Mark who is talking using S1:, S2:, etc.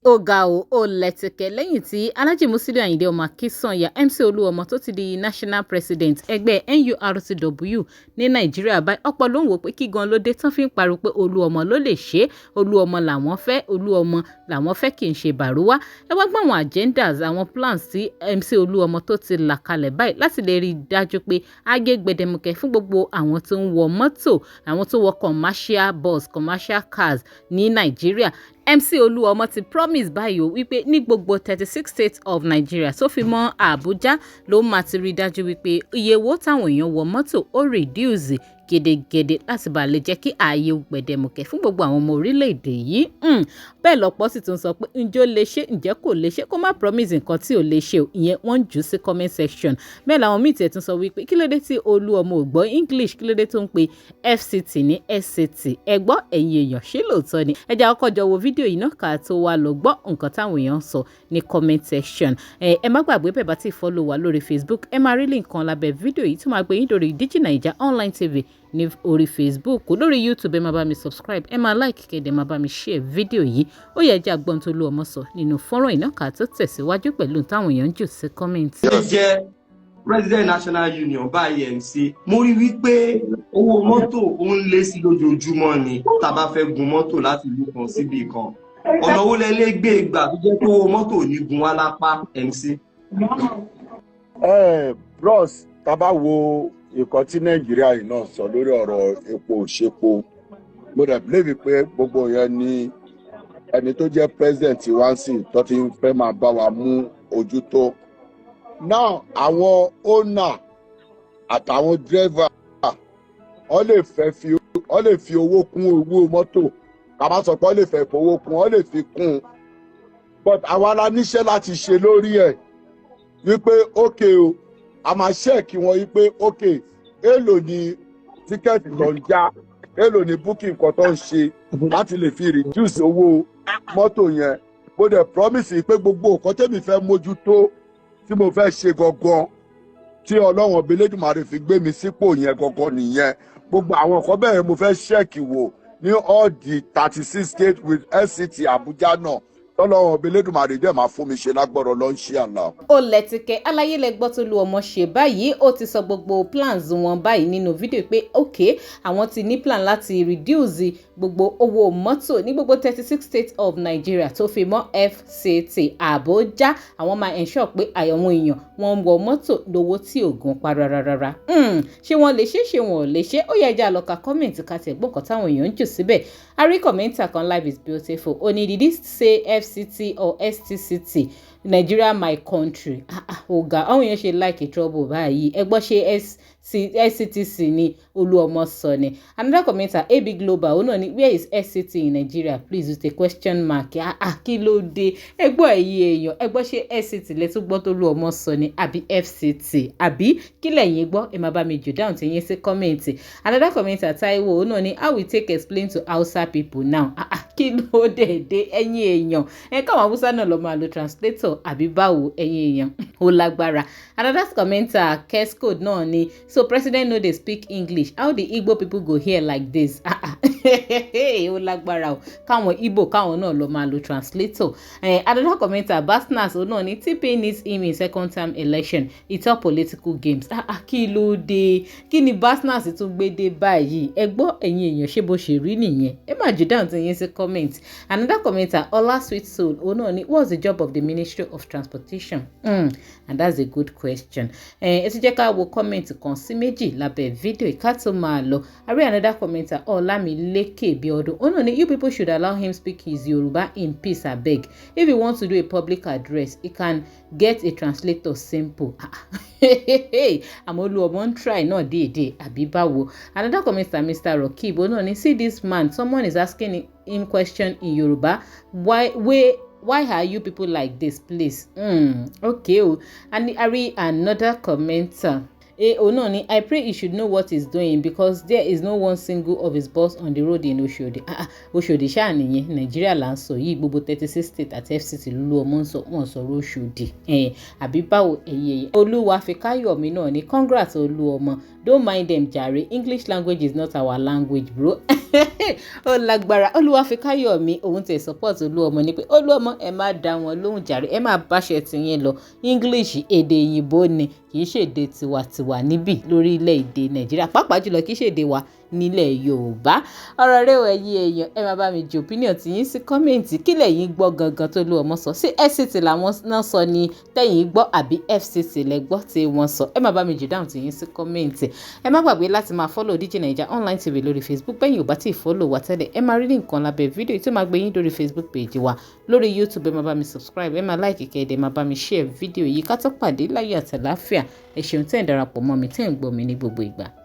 S1: Ó ga ọ́, ó lẹ́tìkẹ̀ lẹ́yìn tí Alhaji Musiliu Ayinde ọmọ Akínsànyà, MC Olúọmọ, tó ti di national president ẹgbẹ́ NURTW ní Nàìjíríà báyìí, ọ̀pọ̀ ló ń wò pé kí gan ló dé tán fi ń pariwo pé Olúọmọ ló lè ṣe é, Olúọmọ làwọn fẹ́, Olúọmọ làwọn fẹ́, kì í ṣe Bàrúwá. Ẹ wá gbọ́ àwọn agendas, àwọn plans tí MC Olúọmọ tó ti là kalẹ̀ báyìí láti lè rí i dájú pé ayé gbẹdẹmukẹ fún gbogbo àwọn tó ń wọ mọ́tò, àwọn tó wọ commercial bus, commercial cars ní Nàìjíríà. MC Olúọmọ ti promise báyìí o wípé ní gbogbo 36 states of Nigeria tó fi mọ́ Àbújá ló máa ti rí dájú wípé iye owó táwọn èèyàn wọ mọ́tò ó reduce gedegede láti bàa lè jẹ́ kí ààyè gbẹdẹmukẹ fún gbogbo àwọn ọmọ orílẹ̀-èdè yìí. Bẹ́ẹ̀ lọ́pọ̀ sì tún sọ pé ǹjẹ́ ó lè ṣe, ǹjẹ́ kò lè ṣe, kó má promise nǹkan tí ò lè ṣe o. Ìyẹn wọ́n ń jù sí comment section. Bẹ́ẹ̀ làwọn míì tiẹ̀ tún sọ wípé kí ló dé tí Olúọmọ ò gbọ́ English, kí ló dé tó ń pe FCT ní SCT? Ẹ gbọ́, ẹ̀yin èèyàn, ṣé lóòótọ́ ni? Ẹ jẹ́ àkọ́kọ́ jọ wo fídíò yìí náà ká tó wá lọ gbọ́ nǹkan táwọn èèyàn ń sọ ní comment section. Ẹ má gbàgbé, bẹ́ẹ̀ bá ti follow wa lórí Facebook, ẹ máa rí link kan lábẹ́ fídíò yìí tó máa gbé yín lórí Digi Naija Online TV ní orí Facebook. Lórí YouTube, ẹ máa bá mi subscribe, ẹ máa like, kẹ́ ẹ máa bá mi share fídíò yìí. Ó yẹ jẹ́ agbọ́n tó lú ọmọ sọ nínú fọ́nrán iná ká tó tẹ̀síwájú pẹ̀lú táwọn èèyàn ń jù sí comment.
S2: Jẹ́ president national union báyìí, MC, mo rí wípé owó mọ́tò ó ń lé sí lójoojúmọ́ ni. Tá a bá fẹ́ gun mọ́tò láti ìlú kan síbi kan, ọ̀nà wo lẹ lè gbé gbà tó jẹ́ pé owó mọ́tò ò ní gun wá lápá, MC?
S3: Ẹ bros, tá a bá wo nǹkan tí Nàìjíríà yìí náà sọ lórí ọ̀rọ̀ epo òṣèpo, mo dẹ̀ believe pé gbogbo yẹn ni ẹni tó jẹ́ president wa ń sìn tó ti ń fẹ́ máa bá wa mú ojú tó. Now, àwọn owner àtàwọn driver, wọ́n lè fẹ́ fi, wọ́n lè fi owó kún owó mọ́tò. Ká má sọ pé wọ́n lè fẹ́ fowó kún, wọ́n lè fi kún un, but àwa la níṣẹ́ láti ṣe lórí ẹ̀ wípé ókè o, a máa check wọn wípé ókè, èèlò ni ticket tó ń já, èèlò ni booking nǹkan tó ń ṣe láti lè fi reduce owó mọ́tò yẹn. Mo dẹ̀ promise pé gbogbo nǹkan tẹ́mi fẹ́ mójútó, tí mo fẹ́ ṣe gangan, tí Ọlọ́run ọbẹ̀ Elédùmarè fi gbé mi sípò yẹn gangan nìyẹn. Gbogbo àwọn nǹkan bẹ́ẹ̀ mo fẹ́ check wò ní all the 36 states with FCT Abuja náà, tọ́lọ́run ọbẹ̀ Elédùmarè dẹ̀ máa fún mi ṣe lágbọ́rọ̀ ló ń ṣe àlá.
S1: Ó lẹ́tìkẹ́ aláyé lẹ gbọ́ tó lu ọmọ ṣe báyìí. Ó ti sọ gbogbo plans wọn báyìí nínú fídíò pé ok, àwọn ti ní plan láti reduce gbogbo owó mọ́tò ní gbogbo 36 states of Nigeria tó fi mọ́ FCT Abuja. Àwọn máa ensure pé àwọn èèyàn wọ́n ń wọ mọ́tò lówó tí ò gún pa rárá. Ṣé wọ́n lè ṣe, ṣé wọn ò lè ṣe? Ó yẹ ẹja lọ ka comment ká tiẹ̀ gbọ́ nǹkan táwọn èèyàn ń jù síbẹ̀. A rí commenter kan, Life is Beautiful, ó ní, "Did he say FCT or STCT? Nigeria my country." Ah ah, ọ̀gá, àwọn èèyàn ṣe like trouble báyìí. Ẹ gbọ́, ṣe SCTC ni Olúọmọ sọ ni? Another commenter, AB Global, òun náà ni, "Where is SCT in Nigeria, please?" with a question mark. Ah ah, kí ló dé? Ẹ gbọ́, ẹ̀yin èèyàn, ẹ gbọ́, ṣé SCT lẹ́tún gbọ́ tó Olúọmọ sọ ni àbí FCT, àbí kí lẹ̀yin gbọ́? Ẹ máa bá mi jù dáhùn tí yín sí comment. Another commenter, Taiwo, òun náà ni, "How we take explain to Hausa people now?" Ah ah, kí ló dé dé, ẹ̀yin èèyàn? Ẹ káwọn Haúsá náà lọ máa lo translator àbí báwo, ẹ̀yin èèyàn? Ó lágbára. Another commenter, Kescode náà ni, "So president no dey speak English? How the Igbo people go hear like this?" Ah ah, ó lágbára o. Káwọn Igbo káwọn náà lọ máa lo translator. Another commenter, Basnas, òun náà ni, "TP needs him in second term election. It's all political games." Ah ah, kí ló dé? Kí ni Basnas tún gbé dé báyìí? Ẹ gbọ́, ẹ̀yin èèyàn, ṣé bó ṣe rí nìyẹn? Ẹ má jù dáhùn tí yín sí comment. Another commenter, Ọlá Sweet Soul, òun náà ni, "What's the job of the Ministry of Transportation?" And that's a good question. Ẹ ti jẹ́ ká wo comment kan sí méjì lábẹ́ fídíò ìká tó máa lọ. A rí another commenter, Ọlámilékè Bíọ́dún, òun náà ni, "You people should allow him speak his Yoruba in peace, abeg. If he wants to do a public address, he can get a translator, simple." Àmọ́ Olúọmọ ń try náà déédéé, àbí báwo? Another commenter, Mr. Rokeeb, òun náà ni, "See this man, someone is asking him question in Yoruba. Why wey, why are you people like this, please?" Okay o. And a rí another commenter, òun náà ni, "I pray he should know what he's doing because there is no one single of his bus on the road in Oshodi." Ah ah, Oshodi ṣáà nìyẹn. Nàìjíríà là ń sọ yìí, gbogbo 36 state àti FCT ló ọmọ ń sọ, wọn sọ̀rọ̀ Oshodi, àbí báwo, ẹ̀yẹ ẹ̀yẹ? Olúwafikáyọ̀mí náà ni, "Congrats Olúọmọ, don't mind them jàre. English language is not our language, bro." Ó lágbára. Olúwafikáyọ̀mí òun tẹ̀ support Olúọmọ ni pé, "Olúọmọ, ẹ má dá wọn lóhùn jàre, ẹ má báṣẹ tiyín lọ. English, èdè òyìnbó ni, kì í ṣèdè tiwantiwa níbí lórílẹ̀‐èdè Nàìjíríà, pàápàá jùlọ kì í ṣèdè wa nílẹ̀ Yorùbá." Ọ̀rọ̀ rẹ̀ ò, ẹ̀yin èèyàn, ẹ máa bá mi ju opinion tí yín sí comment. Kí lẹ̀yin gbọ́ gangan tó Olúọmọ sọ? Sí FCT làwọn náà sọ ni tẹ̀yin gbọ́, àbí FCT lẹ gbọ́ tí wọ́n sọ? Ẹ máa bá mi jù dáhùn tí yín sí comment. Ẹ má gbàgbé láti máa follow DJ Naija Online TV lórí Facebook. Bẹ́yìn ò bá tí ì follow wa tẹ́lẹ̀, ẹ máa rí ní nǹkan lábẹ́ fídíò tí ó máa gbé yín lórí Facebook page wa. Lórí YouTube, ẹ máa bá mi subscribe, ẹ máa like, kẹ́ ẹ máa bá mi share fídíò yìí. Ká tó pàdé láyọ̀ àtàláfíà, ẹ ṣeun tẹ́ ẹ̀ darapọ̀ mọ́ mi, tẹ́ ẹ̀ ń gbọ́ mi ní gbogbo ìgbà.